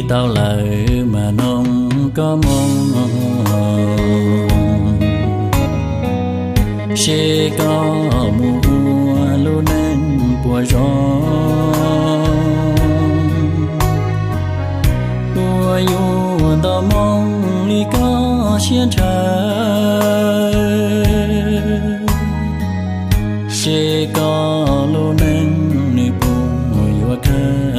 Tau lawm mas noog koj moo, seb koj mus ua lub neej puas zoo, puas yuav nto moo li koj siab ntshaw. Seb koj lub neej nws puas yuav kawg.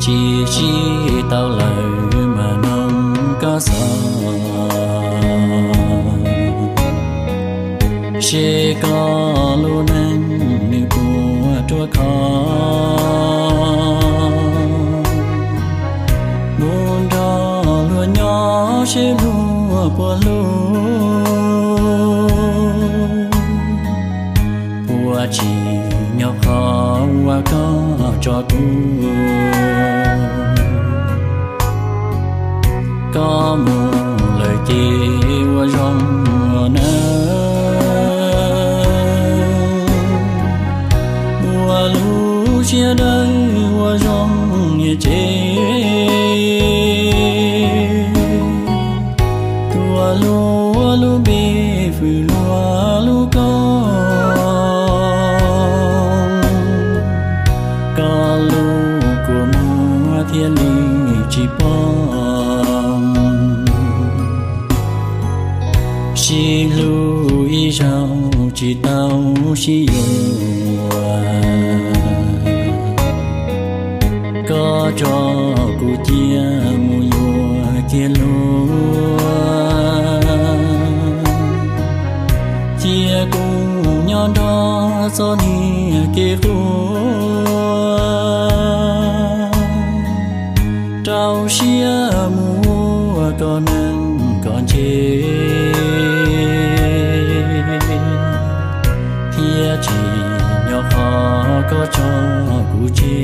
Tsis sib tau lawm mas noog koj xov, seb koj lub neej nws puas ruaj khov, mus nrog luag nyob seb luag puas hlub. Puas tsim nyog qhov uas koj tso kuv, koj mus lawm ces ua zoo nawb. Ua lub siab dawb ua zoo niam tsev, tua luag lub npe hwm luag lub koob, koj lub kua muag thiaj li tsis poob. Sib hlub ib zaug tsis tau sib yuav, koj tso kuv cia mus yuav kiag luag, cia kuv nyob nrog txoj niag kev quaj, rau siab mus ua koj neej koj tsev, thiab tsim nyog qhov koj tso kuv tseg.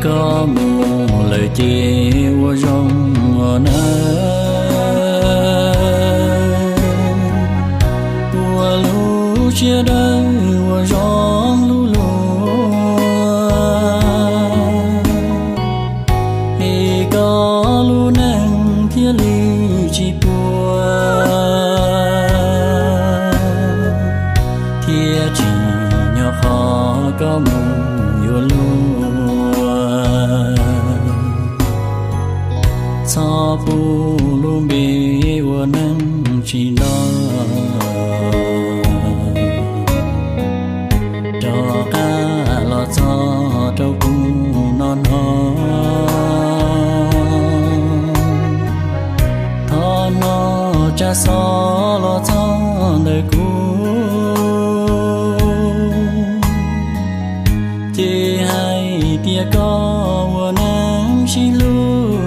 Koj mus lawm ces ua zoo nawb, ua lub siab dawb ua zoo lub luag, es koj lub neej thiaj li tsis puas, thiab tsim nyog qhov koj mus yuav luag. Txhob pub lub npe ua neej tsis nto, rov qab los txog rau kuv no no. Thov noj tsab xov los txog ntawm kuv, ces hais tias koj ua neej sib hlub,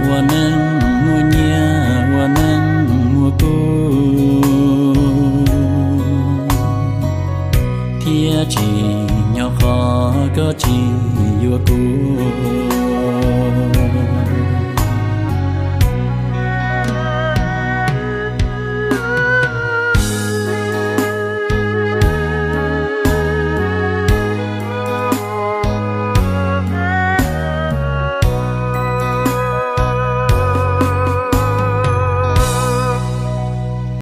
ua neej muaj nyiaj, ua neej muaj kub, thiab tsim nyog qhov koj tsis yuav kuv.